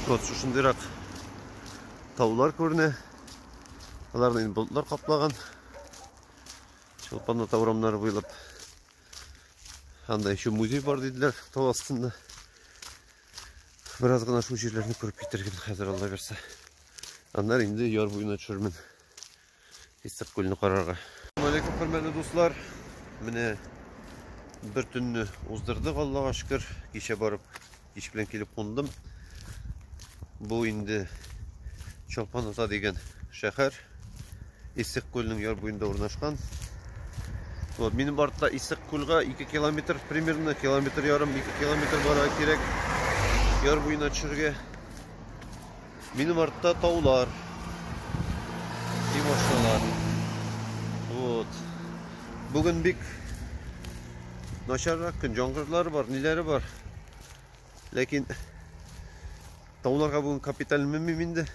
Вот шушындыйрак таулар күренә. Аларны инде болытлар каплаган. Чулпан Ата урамнары буйлап. Анда еще музей бар диделәр тау астында. Бераз гына шул җирләрне күреп китәргә хәзер Алла бирсә. Аннары инде яр буена төшермен. Иссык күлне карарга. Алейкум, хөрмәтле дуслар. Менә бер төнне уздырдык, Аллага шөкер. Кичә барып, кич белән килеп кундым. Бу инде Чолпан Ата дигән шәһәр. Иссык күлнең яр буенда урнашкан. Вот, минем артта Иссык күлгә 2 километр примерно, километр ярым, 2 километр бара кирәк. Яр буена төшергә. Минем артта таулар. И машиналар. Вот. Бүген бик начаррак көн. Яңгырлар бар, ниләре бар. Ләкин тауларга бүген капиталь менмим инде.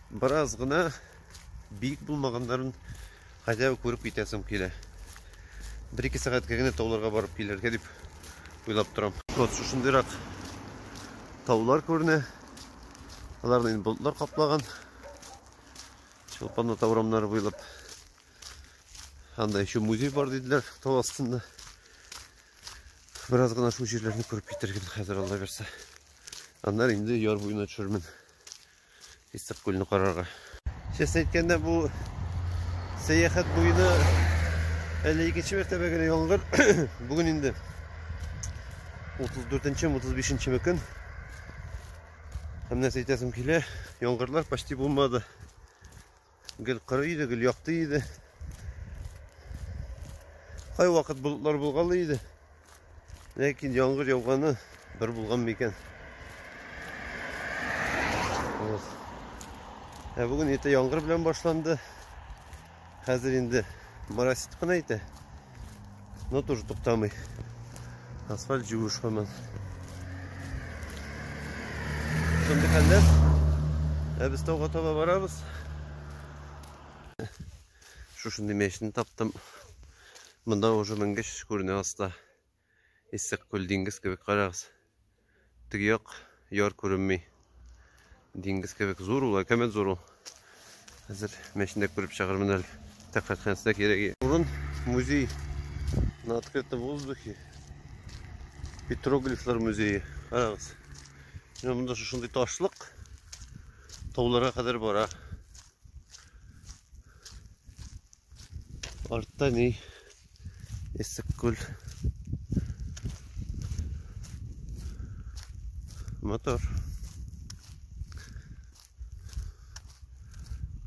Бераз гына биек булмаганнарын хотя бы күреп китәсем килә. Бер-ике сәгатькә генә тауларга барып килергә дип уйлап торам. Вот шушындыйрак таулар күренә. Аларны инде болытлар каплаган. Чулпан Ата урамнары буйлап. Анда еще музей бар диделәр тау астында. Бераз гына шул җирләрне күреп китәргә хәзер Алла бирсә. Аннары инде яр буена төшермен. Иссык күлне карарга. Честно әйткәндә, бу сәяхәт буена әле икенче мәртәбә генә яңгыр. Бүген инде 34-нче, 35-нче көн. Һәм нәрсә әйтәсем килә, яңгырлар почти булмады. Гел коры иде, гел якты иде. Кай вакыт болытлар булгалый иде. Ләкин яңгыр яуганы бер булган микән? Вот. Ә бүген иртә яңгыр белән башланды. Хәзер инде моросит кына итә. Но тоже туктамый. Асфальт җуыш һаман. Шундый хәлләр. Ә без тауга таба барабыз. Шушындый мәчетне таптым. Монда уже менгәч күренә аста. Иссык күл диңгез кебек карагыз. Теге як яр күренми. Диңгез кебек зур ул, әкәмәт зур ул. Хәзер мәчетне күреп чыгармын әле. Тәкъәтханәсенә кирәк. Урын музей на открытом воздухе. Петроглифлар музее. Карагыз. Менә монда шушындый ташлык тауларга кадәр бара. Артта ни? Иссык күл. Мотор.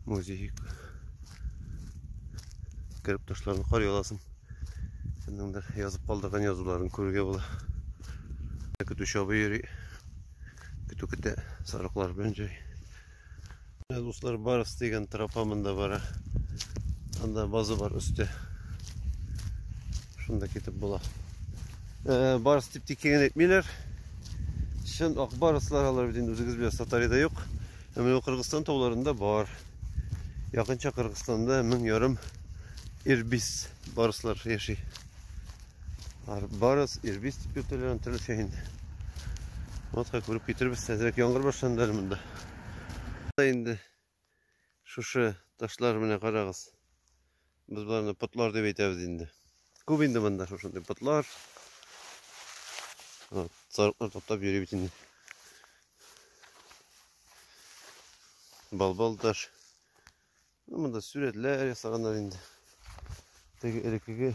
Музей. Кереп ташларны карый аласың. Кемнеңдер язып калдырган язуларын күрергә була. Көтүче абый йөри. Көтү көтә, сарыклар белән җай. Менә, дуслар, Барс дигән тропа монда бара. Анда база бар өстә. Шунда китеп була. Э, Барс дип тик генә әйтмиләр. Чын ак барслар алар бит инде үзегез беләсез, Татарида юк. Ә менә Кыргызстан тауларында бар. Якынча Кыргызстанда 1500 ирбис барслар яши. Барыс, ирбис дип йөртәләр, төрлечә инде. Отка күреп китербез, әзрәк яңгыр башланды әле монда. Инде шушы ташлар менә карагыз. Без боларны потлар дип әйтәбез инде. Күп инде монда шушындый потлар. Вот, сарыклар таптап йөри бит инде. Балбал таш. Ну, монда сүрәтләр ясаганнар инде. Теге элеккеге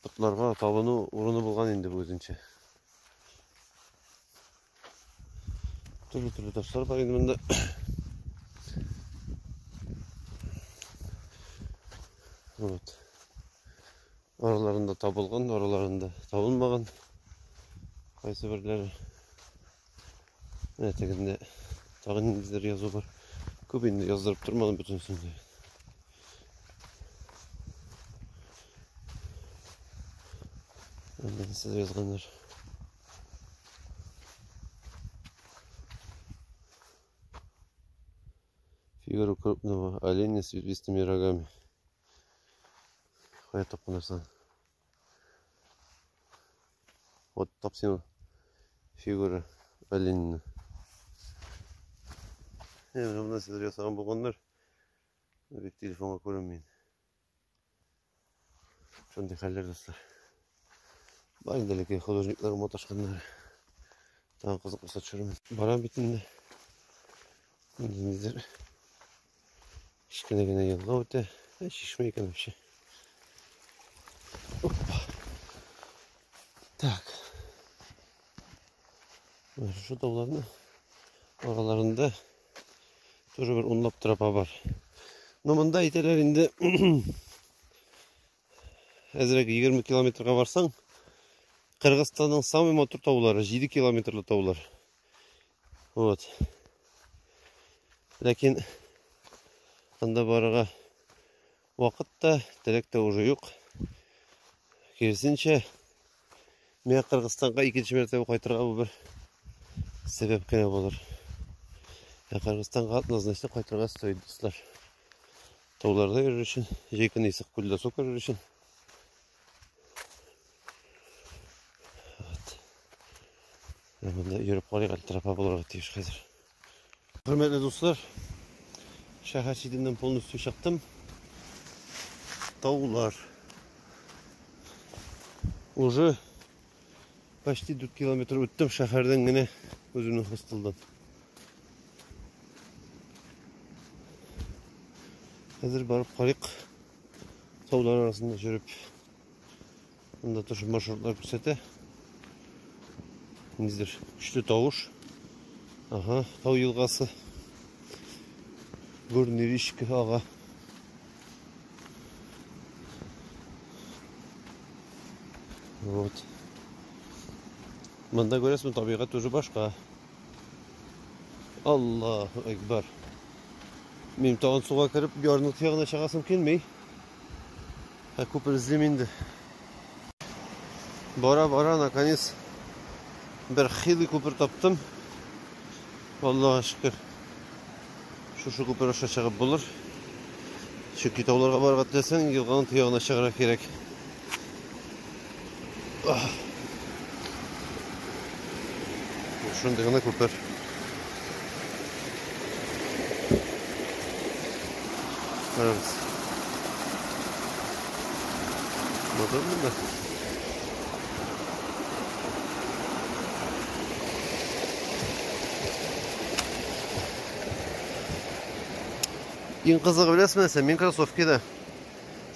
потларга табыну урыны булган инде бу үзенчә. Төрле-төрле ташлар бар инде монда. Вот. Араларында табылган, араларында табылмаган. Кайсы берләре. Менә тегендә тагын ниндидер язу бар. Күп инде яздырып тормадым бөтенесен дә. Анда сез язганнар. Фигура крупного оленя с ветвистыми рогами. Кая тапкан нәрсә? Вот тап син фигура. Оленина. Менә монда сезгә ясаган булганнар. Бик телефонга күренми. Шундый хәлләр, дуслар. Бар инде әлеге художниклар маташканнар. Тагын кызык булса төшерермен. Барам бит инде. Ниндидер кечкенә генә елга үтә. Чишмә икән вообще. Опа. Так. Менә шушы тауларны араларында тоже бер унлап тропа бар. Но монда әйтәләр инде, әзрәк 20 километрга барсаң, Кыргызстанның самый матур таулары, 7 километрлы таулар. Вот. Ләкин анда барырга вакыт та, теләк тә уже юк. Киресенчә, миңа Кыргызстанга икенче мәртәбә кайтырга бу бер сәбәп кенә булыр. Ә Кыргызстанга однозначно кайтырга стоит, дуслар. Тауларда йөрер өчен, җәй көне Иссык күлдә су керер өчен. Вот. Монда йөреп карыйк, әле тропа булырга тиеш хәзер. Хөрмәтле дуслар, шәһәр читеннән полностью чыктым. Таулар. Уже почти 4 километр үттем шәһәрдән генә, үземнең хостелдан. Хәзер барып карыйк. Таулар арасында йөреп. Монда тоже маршрутлар күрсәтә. Ниндидер көчле тавыш. Ага, тау елгасы. Горный речка ага. Вот. Монда күрәсезме, табигать уже башка. Аллаһу акбар. Мин тагын суга кереп, ярның тиягына чыгасым килми. Ә күпер эзлим инде. Бара-бара, наконец, бер хилый күпер таптым. Аллаһка шөкер. Шушы күпер аша чыгып булыр. Чөнки тауларга барырга теләсәң, елганың тиягына чыгарга кирәк. Шундый гына күпер. Карагыз. Матур монда. Иң кызыгы беләсезме нәрсә? Мин кроссовкида.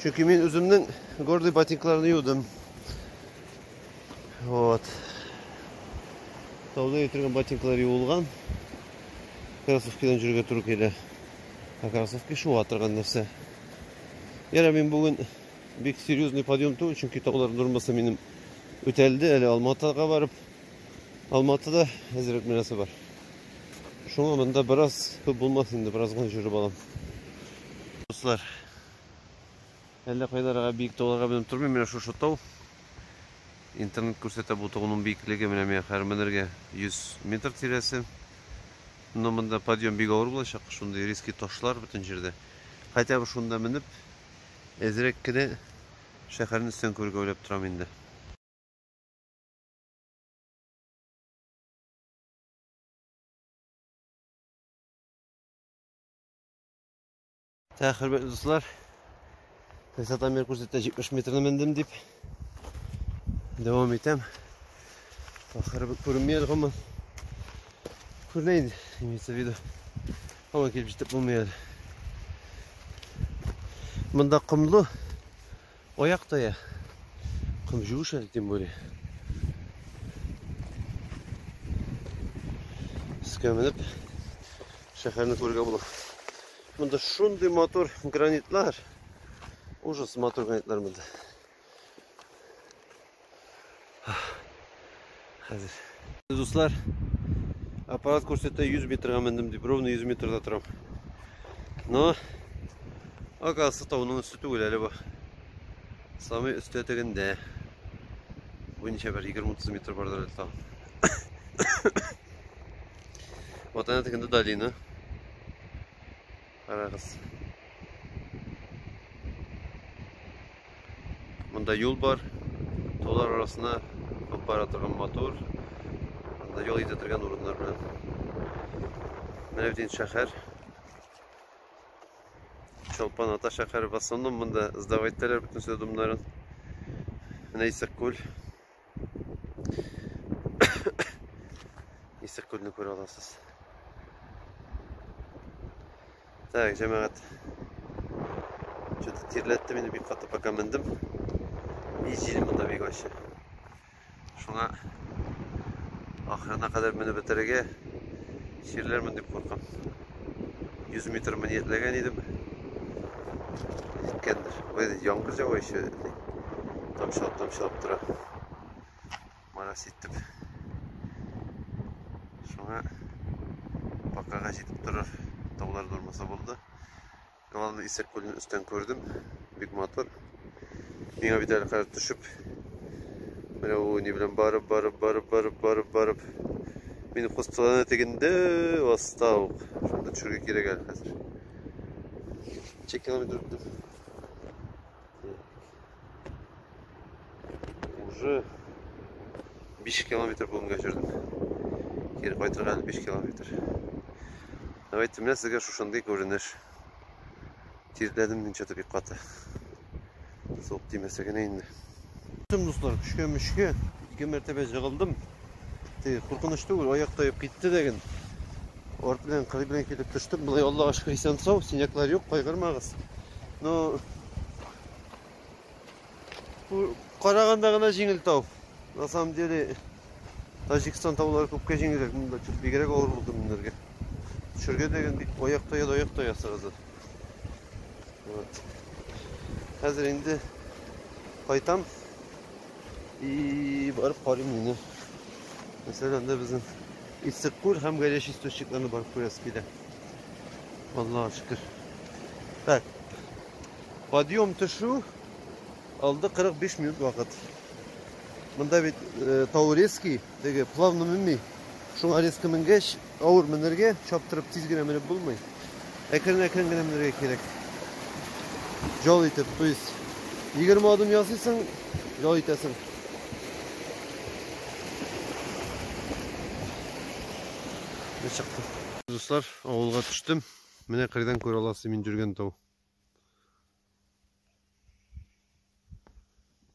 Чөнки мин үземнең гордый ботинкаларны юдым. Вот. Тауда йөртелгән ботинкалар юылган. Кроссовкидан йөрергә туры килә. Ә кроссовки шуа торган нәрсә. Яра, мин бүген бик серьезный подъем түгел, чөнки таулар нормасы минем үтәлде. Әле Алматыга барып, Алматыда әзрәк менәсе бар. Шуңа монда бераз күп булмас инде, бераз гына йөреп алам. Дуслар, әллә кайларга биек тауларга менеп тормыйм, менә шушы тау. Интернет күрсәтә бу тауның биеклеге менә миңа хәзер менергә 100 метр тирәсе. Но монда подъем бик авыр булачак, шундый резкий ташлар бөтен җирдә. Хотя бы шунда менеп, әзрәк кенә шәһәрне өстән күрергә уйлап торам инде. Так, хөрмәтле дуслар, высотомер күрсәтә 70 метрны мендем дип. Дәвам итәм. Ахыры күренми әле һаман. Күренә инде, имеется в виду. Һаман килеп җитеп булмый әле. Монда комлы, аяк тая. Ком җуыш әле, тем более. Өскә менеп, шәһәрне күрергә була. Монда шундый матур гранитлар. Ужас матур гранитлар монда. Хәзер. Дуслар, аппарат күрсәтә 100 метрга мендем дип, ровно 100 метрда торам. Но, оказывается, тауның өсте түгел әле бу. Самый өстә тегендә. Бу ничә бер 20-30 метр бардыр әле тагын. Вот әнә тегендә долина. Карагыз. Монда юл бар. Таулар арасына бара торган матур. Монда ял итә торган урыннар белән. Менә бит инде шәһәр. Чолпан Ата шәһәре в основном монда сдавать итәләр бөтен домнарын. Менә Исык-Күл. Исык-Күлне күрә аласыз. Так, җәмәгать. Что-то тирләтте мине бик каты, пока мендем. И җил монда бик ачы. Шуңа ахырына кадәр менеп бетерергә чирләрмен дип куркам. 100 метр ниятләгән идем. Җиткәндер. Ой, яңгыр җава еще. Тамчылап, тамчылап тора. Морось итеп. Шуңа покага җитеп торыр. Таулар нормасы булды. Главное, Исәк күлен өстән күрдем. Бик матур. Миңа бит әле кадәр төшеп, менә бу ни белән барып, барып, барып, барып, барып, барып. Минем хостелларны тегендә аста ук. Шунда төшергә кирәк әле хәзер. Ничә километр үттем? Уже 5 километр бүгенгә йөрдем. Кире кайтырга әле 5 километр. Давайте менә сезгә шушындый күренеш. Тирләдем мин что-то бик каты. Суык тимәсә генә инде. Дуслар, көчкә мөчкә ике мәртәбә җыгылдым. Теге куркыныч түгел, аяк таеп китте дәген. Арт белән, кырый белән килеп төштем. Болай Аллага шөкер, исән сау, синяклар юк, кайгырмагыз. Но караганда гына җиңел тау. На самом деле Таҗикстан таулары күпкә җиңелрәк, монда чуть бигрәк авыр булды менәргә. Төшергә дәген бик аяк тая да аяк тая сразу. Вот. Хәзер инде кайтам и барып карыйм инде. Мәсәлән, анда безнең Иссык-Күл һәм горячий источникларны барып күрәсе килә. Аллаһ шөкер. Так. Подъем төшү алды 45 минут вакыт. Монда бит тау резкий, теге плавно менми. Шуңа резко менгәч, авыр менергә, чаптырып тиз генә менеп булмый. Әкрен-әкрен генә менергә кирәк. Ял итеп, то есть 20 адым ясыйсың, ял итәсең. Менә чыктым. Дуслар, авылга төштем. Менә кырыйдан күрә аласыз мин йөргән тау.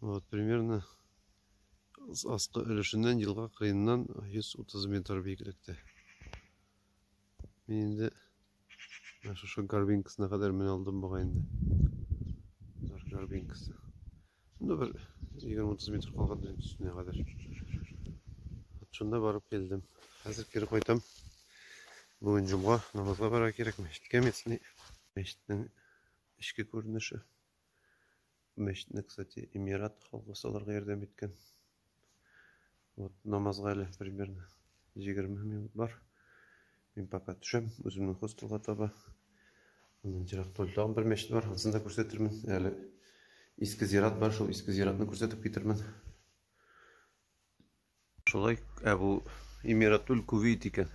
Вот примерно аскы өлешеннән елга кырыеннан 130 метр биеклектә. Мин инде менә шушы горбинкасына кадәр менә алдым бугай инде. Горбинкасы. Ну бер 20-30 метр калган өстенә кадәр. Вот шунда барып килдем. Хәзер кире кайтам. Бүген җомга, намазга барырга кирәк, мәчеткә местный. Мәчетнең эчке күренеше. Мәчетне, кстати, Эмират халкы салырга ярдәм иткән. Вот намазга әле примерно 20 минут бар. Мин пока төшәм үземнең хостелга таба. Аннан ерак түгел тагын бер мәчет бар, анысын да күрсәтермен. Әле иске зират бар, шул иске зиратны күрсәтеп китермен. Шулай, ә бу Эмиратуль Кувейт икән.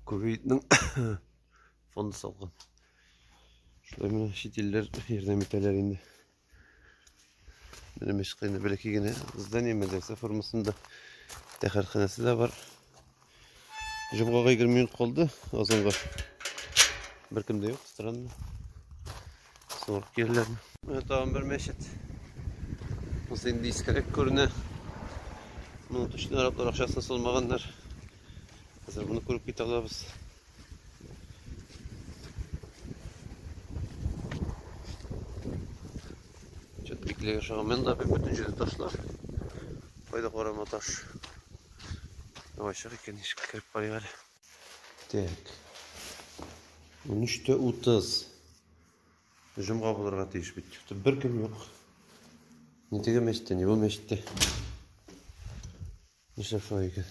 Кувейтның фонды салган. Шулай менә чит илләр ярдәм итәләр инде. Менә мәчет инде бәләкәй генә здание, мәдрәсә формасында. Тәһарәтханәсе дә бар. Җомгага 20 минут калды азанга. Беркем дә юк, странно. Соңрак киләләрме? Менә тагын бер мәчет. Монысы инде искерәк күренә. Моны точно араблар акчасына салмаганнар. Хәзер моны күреп китә алабыз. Чөт биклегә ошаган. Монда бит бөтен җирдә ташлар. Кайда карама таш. Ачык икән, ишеккә кереп карыйк әле. Так. 13:30. Җомга булырга тиеш бит. Чықты бер кем юк. Ни теге мәчеттә, ни бу мәчеттә. Нишләп шулай икән?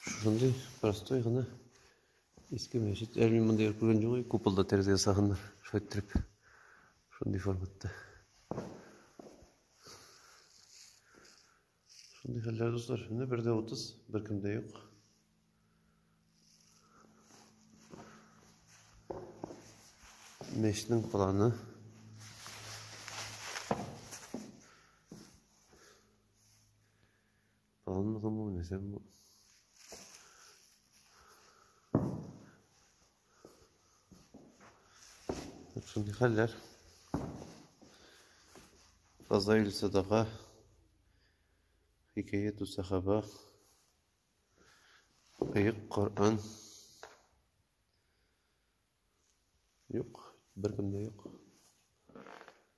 Шушындый простой гына иске мәчет. Әле мин монда күргән юк, куполда тәрәзә ясаганнар. Шулай иттереп. Шундый форматта. Шундый хәлләр, дуслар. Менә 1:30, беркем дә юк. Мәчетнең планы. Планмы соң бу, нәрсә бу? Шундый хәлләр. Фазаил садака. Хикәяту сахаба. Ыек Коръән. Юк, беркем дә юк.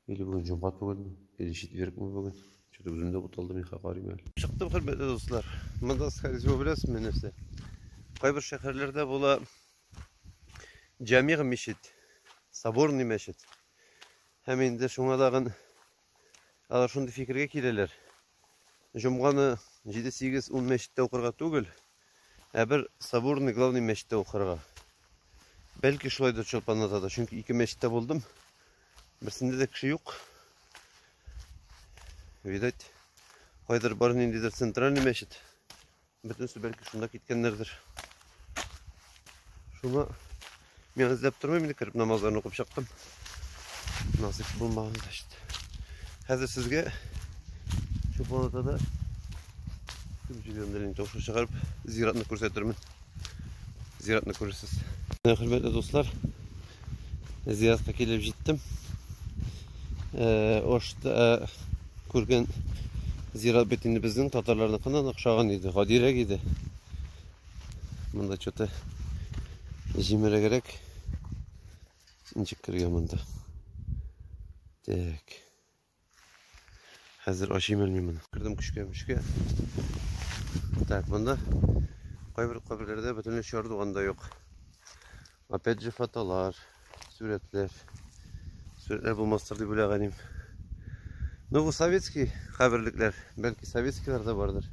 Или бүген җомга түгелме, или четвергме бүген. Что-то үзем дә буталдым, мин карыйм әле. Чыктым, хөрмәтле дуслар. Монда скорее всего беләсезме нәрсә? Кайбер шәһәрләрдә була җәмигъ мечеть, соборный мәчет. Һәм инде шуңа тагын алар шундый фикергә киләләр. Җомганы 7, 8, 10 мәчеттә укырга түгел, ә бер соборный главный мәчеттә укырга. Бәлки шулайдыр Чолпанада да, чөнки ике мәчеттә булдым. Берсендә дә кеше юк. Видать, кайдыр бар ниндидер центральный мәчет. Бөтенесе бәлки шунда киткәннәрдер. Шуны мин эзләп тормыйм, инде кереп намазларны укып чыктым. Насыйп булмаган, значит. Хәзер сезгә Чулпан-Атада җибәргән тавышы чыгарып зиратны күрсәтермен. Зиратны күрерсез. Менә, хөрмәтле дуслар, зиратка килеп җиттем. Ошта күргән зират бит инде безнең татарларныкына охшаган иде, гадирәк иде. Монда что-то җимерегрәк. Ничек кергән монда? Так. Хәзер ачыйм әле мин моны. Кердем көчкә мөчкә. Так, монда кайбер каберләрдә бөтенләй чардуган да юк. Опять же фотолар, сурәтләр. Сурәтләр булмастыр дип уйлаган идем. Ну, бу советский каберлекләр. Бәлки советскийлар да бардыр.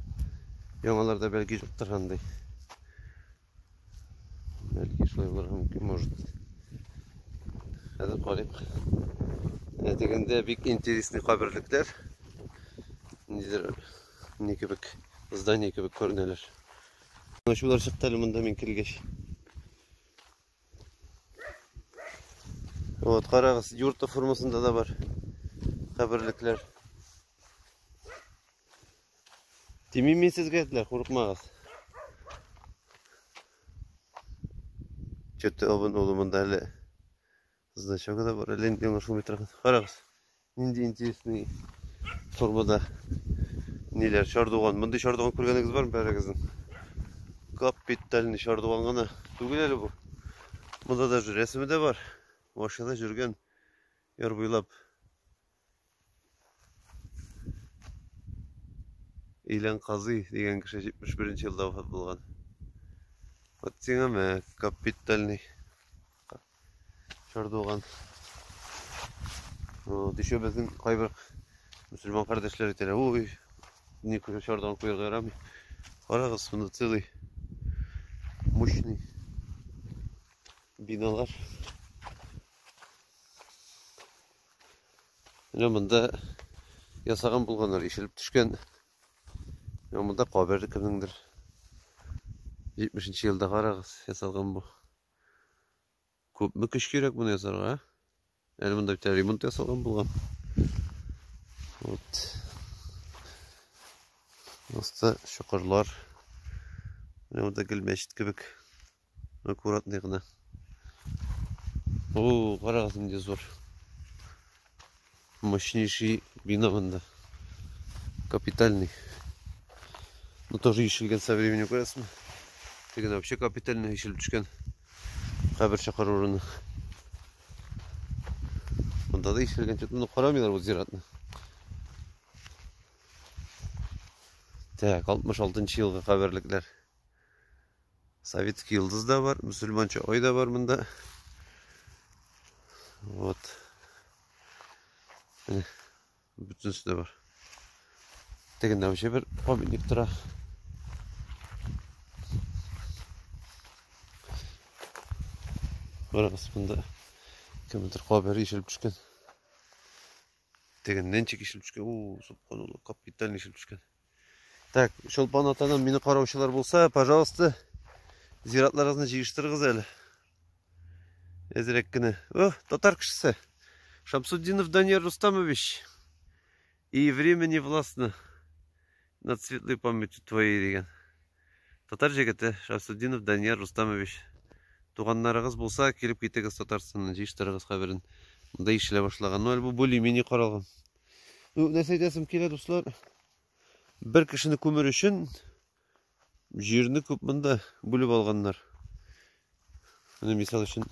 Яңалар да бәлки юктыр андый. Бәлки шулай булырга мөмкин, может. Хәзер карыйк. Менә дигәндә бик интересный каберлекләр. Ниндидер ни кебек, здание кебек күренәләр. Ачулар чыкты әле монда мин килгәч. Вот, карагыз, юрта формасында да бар каберлекләр. Тимим мин сезгә, этләр, курыкмагыз. Чөтте обын улы монда әле значогы да бар, әле инде аңлашылмый торган. Карагыз, нинди интересный формада ниләр, чардуган. Мондый чардуган күргәнегез бармы бәрегезнең? Капитальный чардуган гына түгел әле бу. Монда даже рәсеме дә бар. Машина йөргән яр буйлап. Илән Казый дигән кеше 71 елда вафат булган. Вот сиңа мә капитальный чардуган. Вот еще безнең кайбер мөселман кардәшләр әйтәләр, ой, ни күрә чардуган куярга ярамый. Карагыз, монда целый мощный биналар. Менә монда ясаган булганнар, ишелеп төшкән. Менә монда кабер кемнеңдер. 70 елда карагыз, ясалган бу. Күпме көч кирәк моны ясарга, а? Әле монда бит ремонт ясалган булган. Вот. Аста чокырлар. Менә монда гел мәчет кебек. Аккуратный гына. О, карагыз нинди зур. Мощнейший бина монда. Капитальный. Ну тоже ишелгән со временем күрәсезме? Тегене вообще капитальный ишелеп төшкән. Кабер чокыр урыны. Монда да ишелгән, что-то моны карамыйлар бу зиратны. Так, 66 елгы каберлекләр. Советский йолдыз да бар, мөселманча ай да бар монда. Вот. Менә бөтенесе дә бар. Тегендә вообще бер памятник тора. Карагыз, монда кемдер кабере ишелеп төшкән. Тегеннән ничек ишелеп төшкән? О, субханалла, капитально ишелеп төшкән. Так, Чолпан атадан мине караучылар булса, пожалуйста, зиратларыгызны җыештырыгыз әле. Әзрәк кенә. О, татар кешесе. Шамсутдинов Данияр Рустамович. И время не властно. Над светлой памятью твоей дигән. Татар җегете Шамсутдинов Данияр Рустамович. Туганнарыгыз булса, килеп китегез Татарстаннан, җыештырыгыз каберен. Монда ишелә башлаган. Ну, әле бу более-менее каралган. Ну, нәрсә әйтәсем килә, дуслар? Бер кешене күмер өчен җирне күп монда бүлеп алганнар. Менә мисал өчен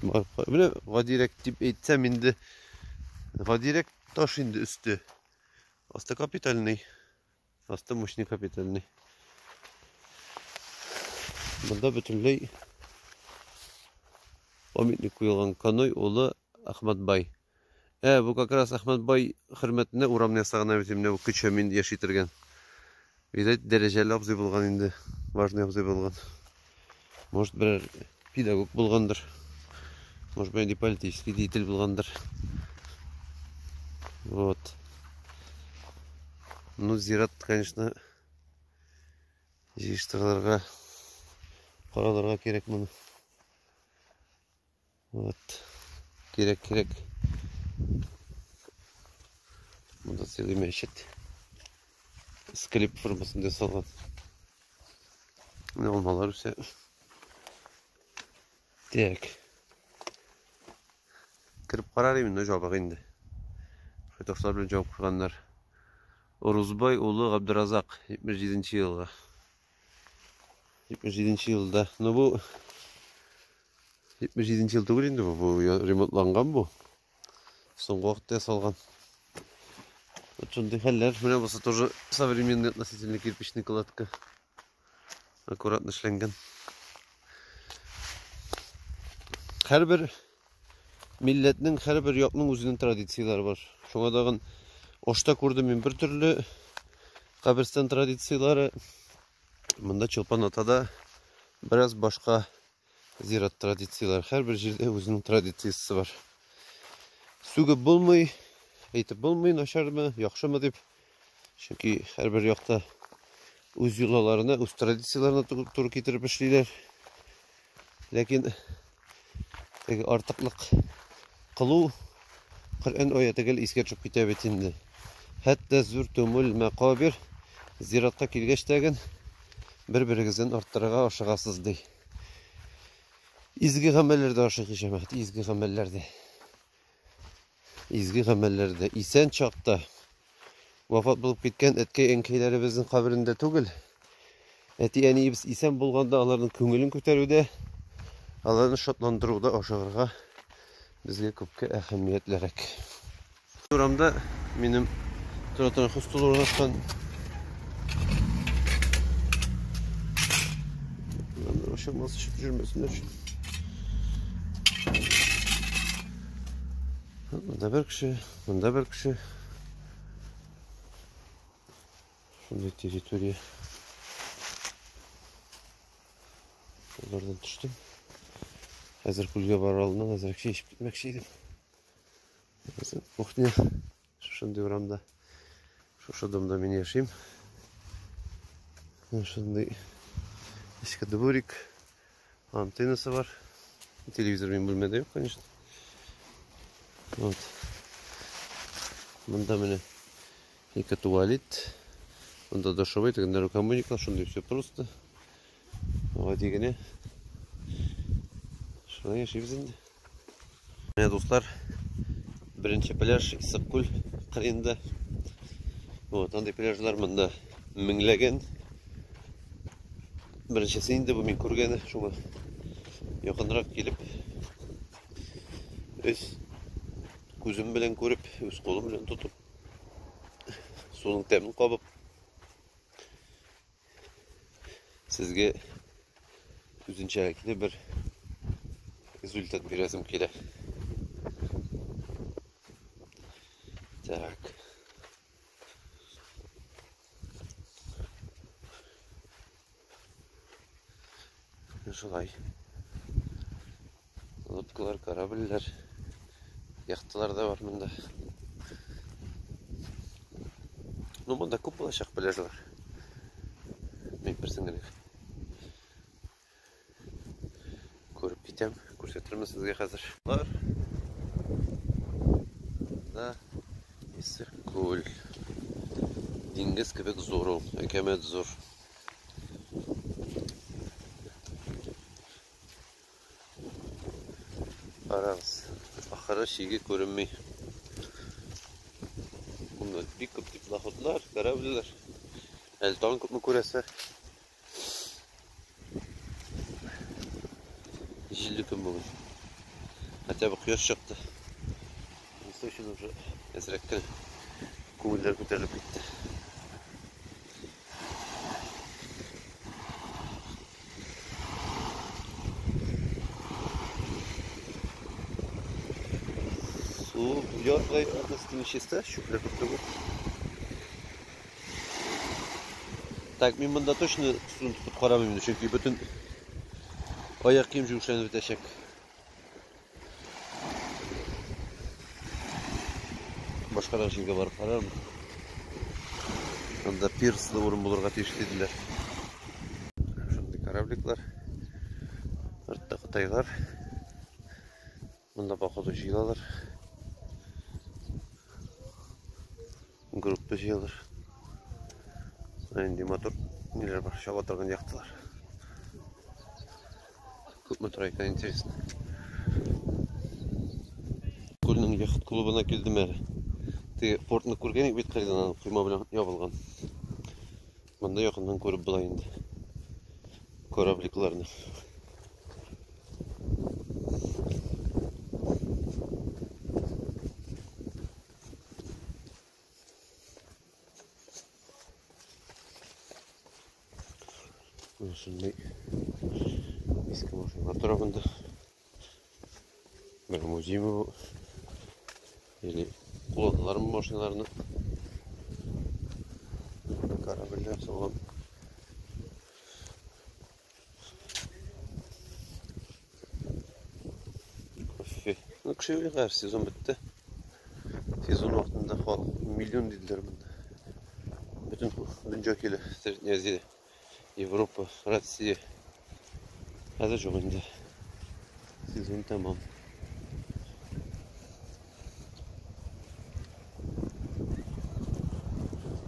менә гадирәк дип әйтсәм инде, гадирәк таш инде өсте. Асты капитальный. Асты мощный капитальный. Монда бөтенләй памятник куелган Каной улы Ахматбай. Ә, бу как раз Әхмәтбай хөрмәтенә урамны ясаганнар бит менә бу Көчәмин яши торган. Видать, дәрәҗәле абзый булган инде, важный абзый булган. Может, берәр педагог булгандыр. Может, берәр политический деятель булгандыр. Вот. Ну, зират, конечно, җыештырырга, каралырга кирәк моны. Вот. Кирәк, кирәк. Монда целый мәчет. Склеп формасында ясалган. Менә алмалар үсә. Так. Кереп карар идем, но жабык инде. Шулай ташлар белән жабып куйганнар. Урузбай улы Габдуразак, 77 елгы. 77 елда. Ну бу 77 ел түгел инде бу, бу ремонтланган бу. Соңгы вакытта ясалган. Вот шундый хәлләр. Менә бусы тоже современный относительно кирпичный кладка. Аккуратно эшләнгән. Һәрбер милләтнең, һәрбер якның үзенең традицияләре бар. Шуңа тагын Ошта күрдем мин бер төрле каберстан традицияләре. Монда Чулпан Атада бераз башка зират традицияләре. Һәрбер җирдә үзенең традициясе бар. Сүгеп булмый, әйтеп булмый, начармы, яхшымы дип. Чөнки һәрбер якта үз йолаларына, үз традицияләренә туры китереп эшлиләр. Ләкин теге артыклык кылу Коръән аяты гел искә төшеп китә бит инде. Хәтта зуртумул мәкабир зиратка килгәч тәген бер-берегездән арттырырга ашыгасыз ди. Изге гамәлләрдә ашыгы җәмәгать, изге гамәлләрдә. Изге гамәлләрдә исән чакта вафат булып киткән әткәй-әнкәйләребезнең каберендә түгел, әти-әниебез исән булганда аларның күңелен күтәрүдә, аларны шатландыруда ашыгырга безгә күпкә әһәмиятлерәк. Урамда минем тора торган хостел урнашкан. Ашамас эчеп йөрмәсеннәр өчен. Монда бер кеше, монда бер кеше. Шундый территория. Алардан төштем. Хәзер күлгә барыр алдыннан әзрәк чәй эчеп китмәкче идем. Безнең кухня шушындый урамда. Шушы домда мин яшим. Шундый эчке дворик. Антеннасы бар. Телевизор минем бүлмәдә юк, конечно. Вот. Монда менә ике туалет. Монда душевой, тегендә рукомойниклар, шундый все просто. Гади генә. Шулай яшибез инде. Менә дуслар, беренче пляж Иссык-Күл кырыенда. Вот, андый пляжлар монда меңләгән. Беренчесе инде бу мин күргәне, шуңа якынрак килеп, үз күзем белән күреп, үз кулым белән тотып, суның тәмен кабып, Сезгә үзенчәлекле бер результат бирәсем килә. Так. Шулай. Лодкалар, корабльләр, яхталар да бар монда. Ну, монда күп булачак пляжлар. Мин берсен генә күреп китәм, күрсәтермен сезгә хәзер. Бар. Да, Иссык-Күл. Диңгез кебек зур ул, әкәмәт зур. Карагыз, ахыры чиге күренми. Монда бик күп теплоходлар, корабльләр. Әле тагын күпме күрәсе. Җилле көн бүген. Хотя бы кояш чыкты. Монысы өчен уже әзрәк кенә күңелләр күтәрелеп китте. Су ярдай относительно чиста, чүпләр күп түгел. Так, мин монда точно суны тотып карамыйм инде, чөнки бөтен аяк кием җүешләнеп бетәчәк. Башкарак җиргә барып карармын. Анда пирслы урын булырга тиеш диделәр. Шундый корабликлар. Артта кытайлар. Монда походу җыелалар. Группа җыелыр. Инде мотор ниләр бар, чаба торган яхталар. Күпме тора икән, интересно. Күлнең яхт клубына килдем әле. Теге портны күргән идек бит кырыйдан, койма белән ябылган. Монда якыннан күреп була инде корабликларны. Шундый иске машиналар тора монда. Бер музеймы бу? Или кулланалармы машиналарны? Корабльләр салган. Кофе. Ну, кеше юк хәзер, сезон бетте. Сезон вакытында халык миллион диделәр монда. Бөтен дөнья килә. Средняя Азия, Европа, Россия. Хәзер юк инде. Сезон тәмам.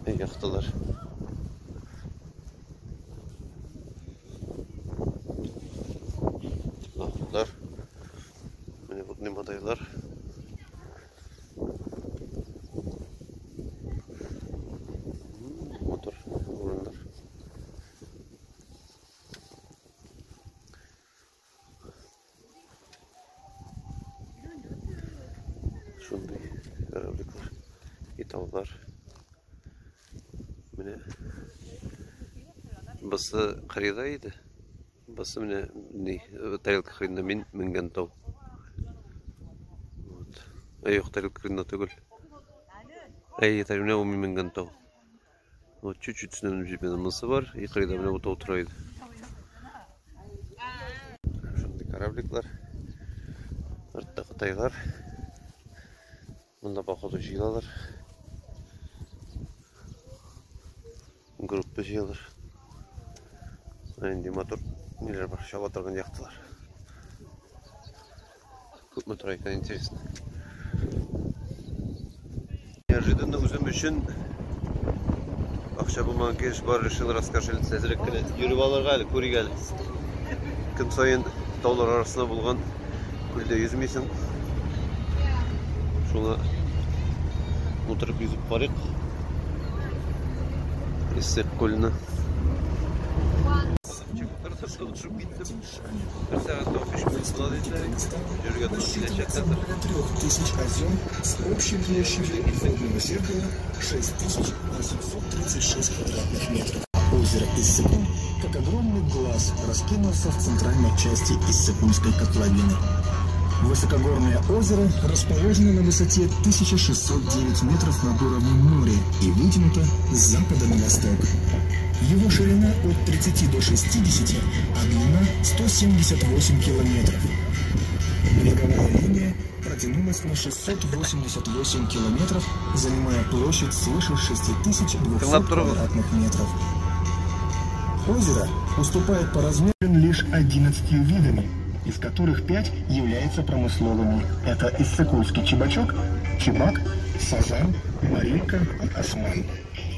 Яхталар. Теплоходлар. Менә водный модайлар. Мотор урыннар. Шундый корабликлар и таулар. Менә бусы кырыйда иде. Бусы менә ни, тарелка кырыенда мин менгән тау. Вот. Әй, юк, тарелка кырыенда түгел. Әй, менә ул мин менгән тау. Вот чуть-чуть өстеннән менеп җитмәде. Монысы бар, и кырыйда менә бу тау тора иде. Шундый корабликлар. Артта кытайлар. Монда походу җыелалар. Группа җыелыр. Инде мотор ниләр бар, чаба торган яхталар. Күпме тора икән, интересно. Неожиданно үзем өчен акча булмаган килеш бар решил раскошелиться. Әзрәк кенә йөреп алырга әле, күрик әле. Көн саен таулар арасында булган күлдә йөзмисең. Шуңа утырып йөзеп карыйк. Иссык күленә. Төшеп киттем. Бер сәгать 15 минут була диделәр. Йөрергә туры киләчәк хәзер. 3000 озер с общей площадью водного зеркала 6836 квадратных метров. Озеро Иссык-Куль, как огромный глаз, раскинулся в центральной части Иссык-Кульской котловины. Высокогорное озеро расположено на высоте 1609 метров над уровнем моря и вытянуто с запада на восток. Его ширина от 30 до 60, а длина 178 километров. Береговая линия протянулась на 688 километров, занимая площадь свыше 6200 квадратных метров. Озеро уступает по размеру лишь 11 видами, из которых 5 являются промысловыми. Это иссык-кульский чебачок, чебак, сазан, марилька и осман.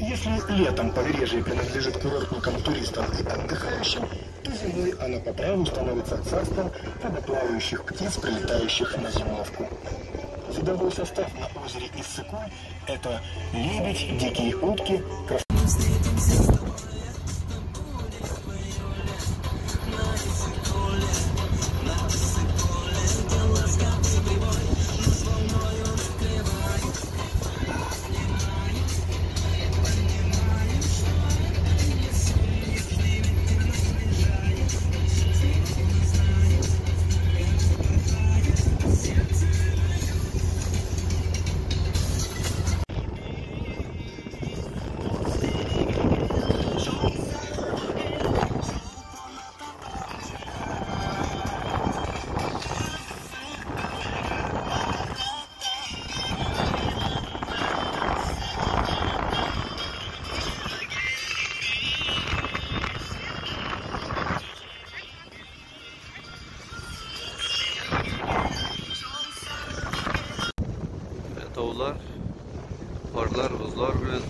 Если летом побережье принадлежит курортникам, туристам и отдыхающим, то зимой оно по праву становится царством водоплавающих птиц, прилетающих на зимовку. Видовой состав на озере Иссык-Куль – это лебедь, дикие утки, Таулар, парлар, бозлар белән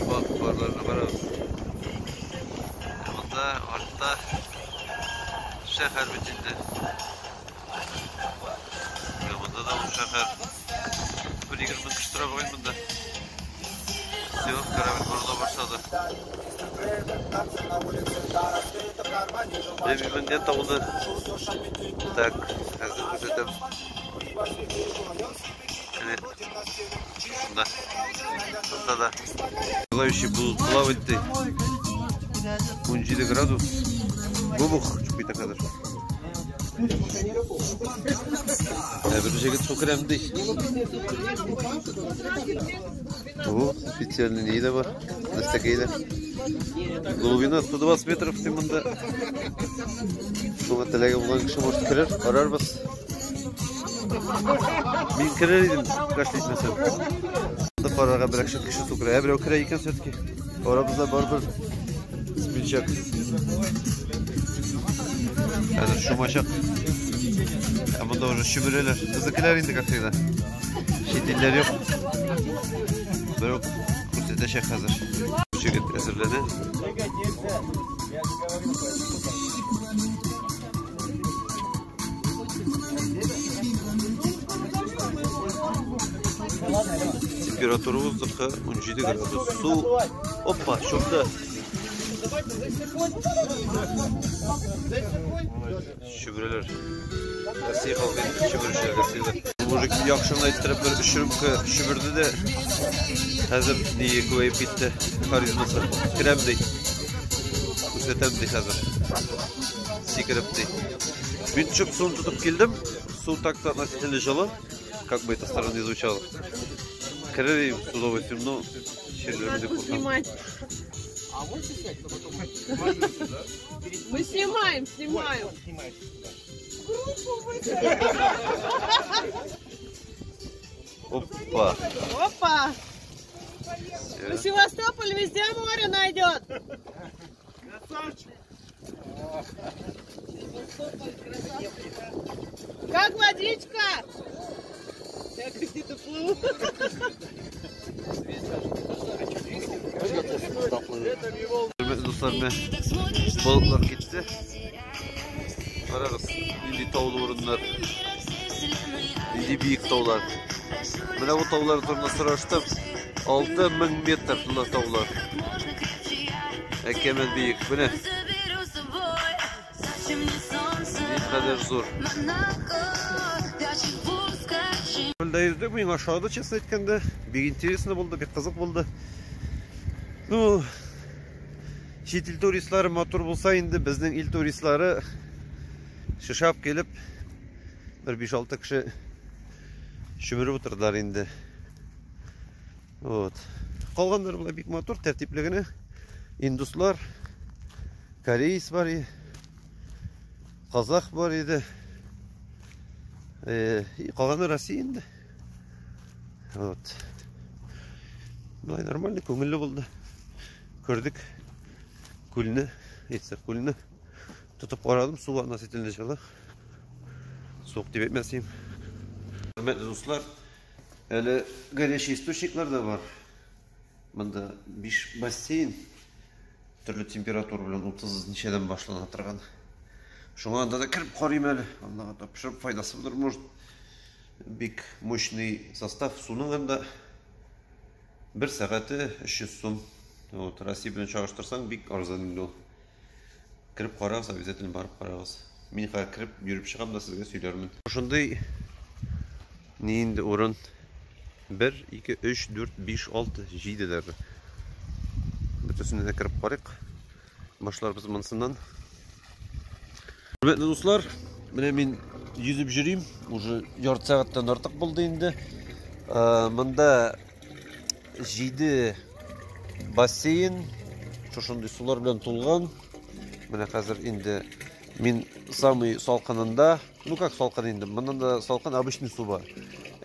вак парларны карагыз. Монда артта шәһәр бит инде. Монда да ул шәһәр. Бер 20 кеше тора бугай монда. Все, корабль борыла башлады. Мин менгән тауны так, хәзер күрсәтәм. Да. Да, да. Желающие будут плавать ты. 17 градус. Губух, чупита хәзер. Бер җегет су керәм ди. О, специальный ни дә бар. Нәрсәкәй дә. Глубина 120 метров ди монда. Шуңа теләге булган кеше может керер, карарбыз. Мин керер идем, кашля итмәсәм. Монда карарга бер кеше су керә. Ә берәү керә икән все-таки. Арабызда барыбер смельчак. Хәзер чумачак. Ә монда уже чөмерәләр. Безнекеләр инде, как всегда. Чит илләр юк. Берәү күрсәтәчәк хәзер. Җегет әзерләнә. Температура воздуха 17 градус. Су. Опа, чумды. Чөмерәләр. Россия халкы инде чөмерүчеләр Россиядә. Мужик яхшы гына иттереп бер өч рюмка чөмерде дә, хәзер ние күбәеп китте харизмасы. Керәм ди. Күрсәтәм ди хәзер. Сикереп ди. Мин төшеп суны тотып килдем. Су так-то относительно җылы, как бы это странно ни звучало. Керер идем с удовольствием, но чирләрмен дип куркам. Снимать. Мы снимаем, снимаем. Опа. Опа. Ну, Севастополь везде море найдет. Как водичка? Я где-то плыву. Хөрмәтле дуслар, менә балыклар китте. Карагыз, нинди таулы урыннар. Нинди биек таулар. Менә бу таулар турында сораштым. 6000 метрлы таулар. Әкәмәт биек. Менә. Никадәр зур. Күлдә йөздек, миңа ошады, честно әйткәндә. Бик интересно булды, бик кызык булды. Ну, чит ил туристлары матур булса инде, безнең ил туристлары шышап килеп, бер 5-6 кеше чөмереп утырдылар инде. Вот. Калганнары болай бик матур, тәртипле генә. Индуслар, кореец бар иде, казах бар иде. Калганы Россия инде. Вот. Болай нормально, күңелле булды. Күрдек күлне, Иссык күлне. Тотып карадым, су относительно җылы. Суык дип әйтмәс идем. Хөрмәтле дуслар, Әле горячий источниклар да бар. Монда 5 бассейн төрле температура белән 30 ничәдән башлана торган. Шуңа анда да кереп карыйм әле. Аллага тапшырып файдасы булыр, может. Бик мощный состав суның анда. Бер сәгате 300 сум. Вот, Россия белән чагыштырсаң, бик арзан инде ул. Кереп карагыз, обязательно барып карагыз. Мин хәзер кереп йөреп чыгам да сезгә сөйләрмен. Шундый ни инде урын. 1, 2, 3, 4, 5, 6, 7 даже. Бөтенесенә дә кереп карыйк. Башларбыз монсыннан. Хөрмәтле дуслар, менә мин йөзеп йөрим. Уже ярты сәгатьтән артык булды инде. Монда 7 бассейн, шушындый сулар белән тулган. Менә хәзер инде мин самый салкынында, ну как салкын инде, моннан да салкын обычный су бар.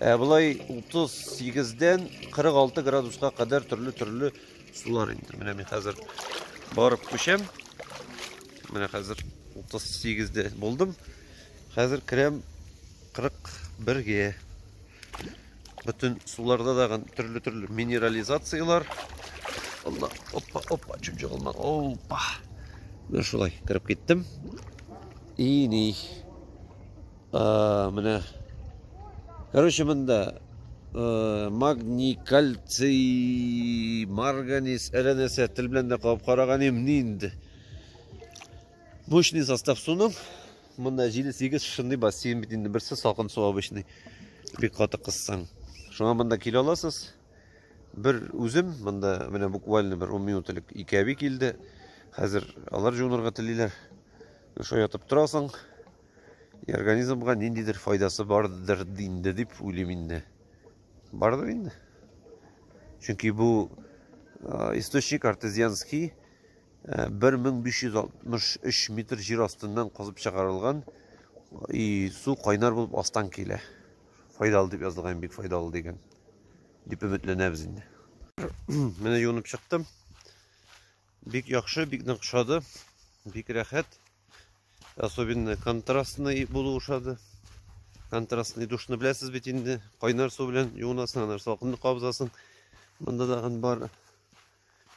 Ә болай 38-дән 46 градуска кадәр төрле-төрле сулар инде. Менә мин хәзер барып күчәм. Менә хәзер 38-дә булдым. Хәзер керәм 41-гә. Бөтен суларда да төрле-төрле минерализацияләр. Алла, опа, опа, чуть жығылма. Опа. Менә шулай кереп киттем. И ни. Менә. Короче, монда магний, кальций, марганец, әллә нәрсә тел белән дә кабып караган идем, ни инде. Мощный состав суның. Монда 7-8 шундый бассейн бит инде, берсе салкын су обычный. Бик каты кыссаң. Шуңа монда килә аласыз. Бер үзем монда менә буквально бер 10 минут элек ике әби килде. Хәзер алар жуынырга телиләр. Шулай ятып торасың. И организмга ниндидер файдасы бардыр инде дип уйлыйм инде. Бардыр инде. Чөнки бу источник артезианский 1563 метр җир астыннан казып чыгарылган и су кайнар булып астан килә. Файдалы дип язылган, бик файдалы дигән. Дип өметләнәбез инде. Менә юынып чыктым. Бик яхшы, бик нык ошады. Бик рәхәт. Особенно контрастный булу ошады. Контрастный душны беләсез бит инде. Кайнар су белән юынасың, аннары салкынны кабызасың. Монда тагын бар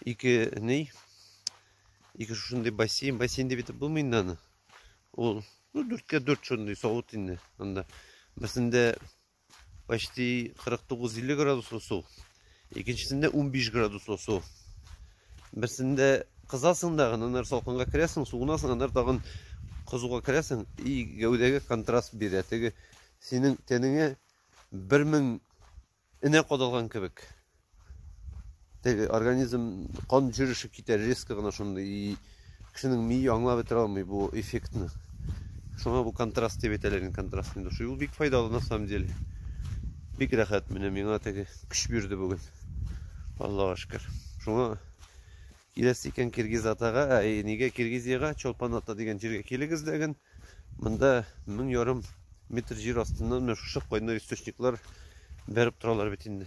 ике ни, ике шушындый бассейн. Бассейн дип әйтеп булмый инде аны. Ул, ну, дүрткә дүрт шундый савыт инде. Анда берсендә почти 49-50 градуслы су. Икенчесендә 15 градуслы су. Берсендә кызасың да, аннары салкынга керәсең, суынасың, аннары тагын кызуга керәсең, и гәүдәгә контраст бирә. Теге синең тәнеңә 1000 энә кадалган кебек. Теге организм кан жүреше китә резко гына шундый, и кешенең мие аңлап бетерә алмый бу эффектны. Шуңа бу контраст дип әйтәләр инде, контрастный душ. Ул бик файдалы на самом деле. Бик рәхәт, менә миңа теге көч бирде бүген. Аллага шөкер. Шуңа киләсе икән Киргизатага, әй, нигә Киргизиягә, Чолпан ата дигән җиргә килегез дәген. Монда 1500 метр җир астыннан менә шушы кайнар источниклар бәреп торалар бит инде.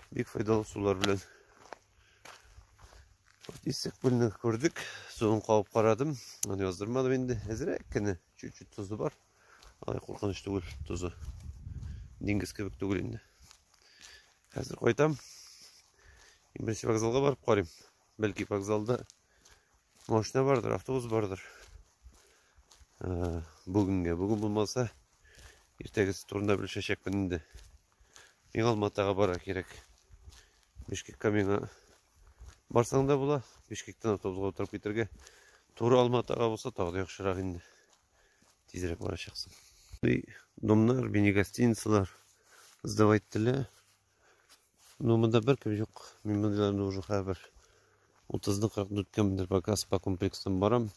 Бик файдалы сулар белән. Иссык-Күлне күрдек. Суын кабып карадым. Аны яздырмадым инде. Әзрәк кенә чуть-чуть тозы бар. Алай куркыныч түгел тозы. Диңгез кебек түгел инде. Хәзер кайтам. Иң беренче вокзалга барып карыйм. Бәлки вокзалда машина бардыр, автобус бардыр. Бүгенгә, бүген булмаса, иртәгесе турында белешәчәкмен инде. Миңа Алматага бара кирәк. Бишкекка миңа барсаң да була. Бишкектән автобусга утырып китәргә. Туры Алматага булса тагы да яхшырак инде. Тизрәк барачаксың. Домнар, мини гостиницалар сдавать ителә. Ну, монда беркем юк. Мин мондыйларны уже хәзер 30-ны 40 үткәнмендер, пока спа комплекстан барам.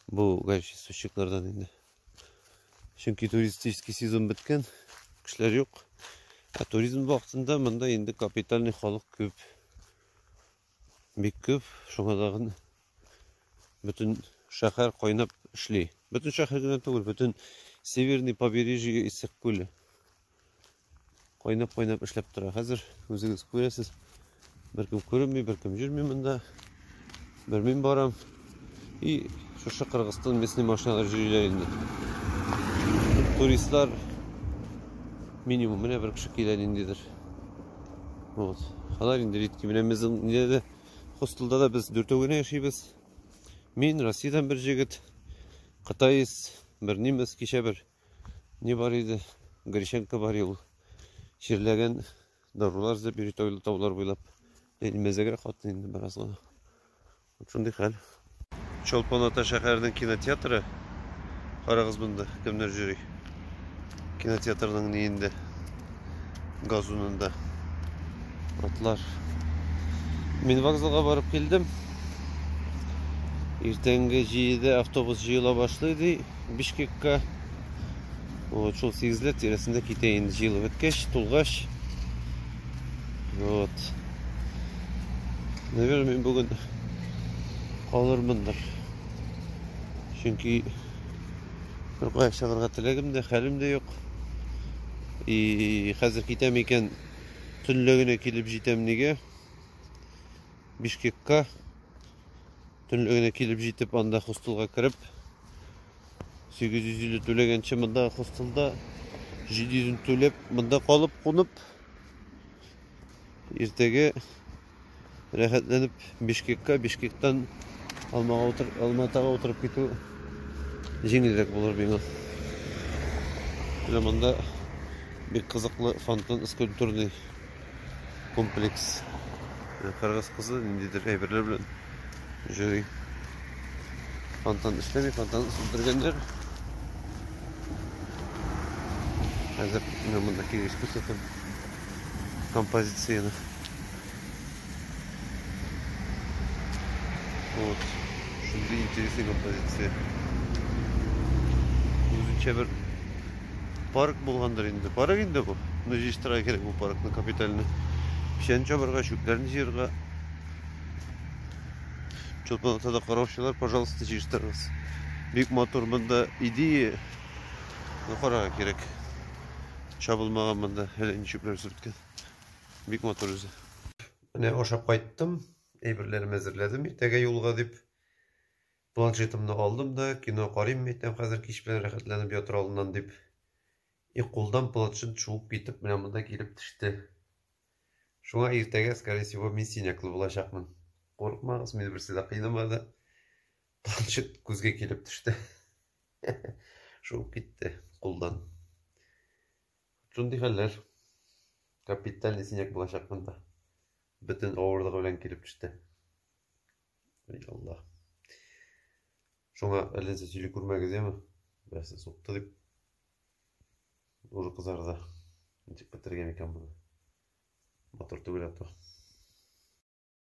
Бу горячий источниклардан инде. Чөнки туристический сезон беткән, кешеләр юк. Ә туризм вакытында монда инде капитальный халык күп. Бик күп, шуңа тагын бөтен шәһәр кайнап эшли. Бөтен шәһәр генә түгел, бөтен северный побережье Иссык-Күле кайнап-кайнап эшләп тора. Хәзер үзегез күрәсез, беркем күренми, беркем йөрми монда. Бер мин барам. И шушы Кыргызстан местный машиналар йөриләр инде. Туристлар Минимум менә бер кеше килә ниндидер. Вот. Алар инде редки. Менә безнең нидә дә хостелда да без дүртәү генә яшибез. Мин Россиядән бер җегет, кытаец, бер немец, кичә бер не бар иде, Грищенко бар ул. Чирләгән дарулар эзләп йөри таулар, таулар буйлап. Ләкин мәзәгрәк хатын инде бераз гына. Вот шундый хәл. Чолпон-Ата шәһәренең кинотеатры. Карагыз монда кемнәр йөри. Кинотеатрның ниендә? Газонында. Атлар. Мин вокзалга барып килдем. Иртәнге 7-дә автобус җыела башлый ди Бишкекка. Вот шул 8-ләр тирәсендә китә инде җыелып беткәч, тулгач. Вот. Наверное, мин бүген калырмындыр. Чөнки бер кая чыгарга теләгем дә, хәлем дә юк. И хәзер китәм икән, төнлә генә килеп җитәм нигә? Бишкекка. Төнлә генә килеп җитеп, анда хостелга кереп, 850 түләгәнче монда хостелда 700 түләп, монда калып кунып, иртәгә рәхәтләнеп Бишкекка, Бишкектан Алмага утыр, Алматага утырып китү җиңелрәк булыр миңа. Менә монда бик кызыклы фонтан скульптурный комплекс. Кыргыз кызы ниндидер әйберләр белән йөри. Фонтан эшләми, фонтан сүндергәннәр. Хәзер менә монда килгәч күрсәтәм композицияне. Вот. Шундый интересный композиция. Үзенчә бер парк булгандыр инде. Парк инде бу. Ну, җыештырырга кирәк бу паркны капитально. Печән чабарга, чүпләрне җыярга. Чолпон-Атада караучылар, пожалуйста, җыештырыгыз. Бик матур монда идея. Ну, карарга кирәк. Чабылмаган монда, әле инде чүпләр үсеп беткән. Бик матур үзе. Менә ашап кайттым, әйберләремне әзерләдем иртәгә юлга дип. Планшетымны алдым да, кино карыйм әйтәм хәзер кич белән рәхәтләнеп ятыр алдыннан дип. И кулдан планшет шуып китеп менә монда килеп төште. Шуңа иртәгә, скорее всего, мин синяклы булачакмын. Курыкмагыз, мине берсе дә кыйнамады. Планшет күзгә килеп төште. Шуып китте кулдан. Шундый хәлләр. Капитальный синяк булачак монда. Бөтен авырлыгы белән килеп төште. Ай Алла. Шуңа әллә нәрсә сөйли күрмәгез, яме. Берсе сукты дип. Уже кызарды. Ничек бетергән икән моны? Матур түгел ато.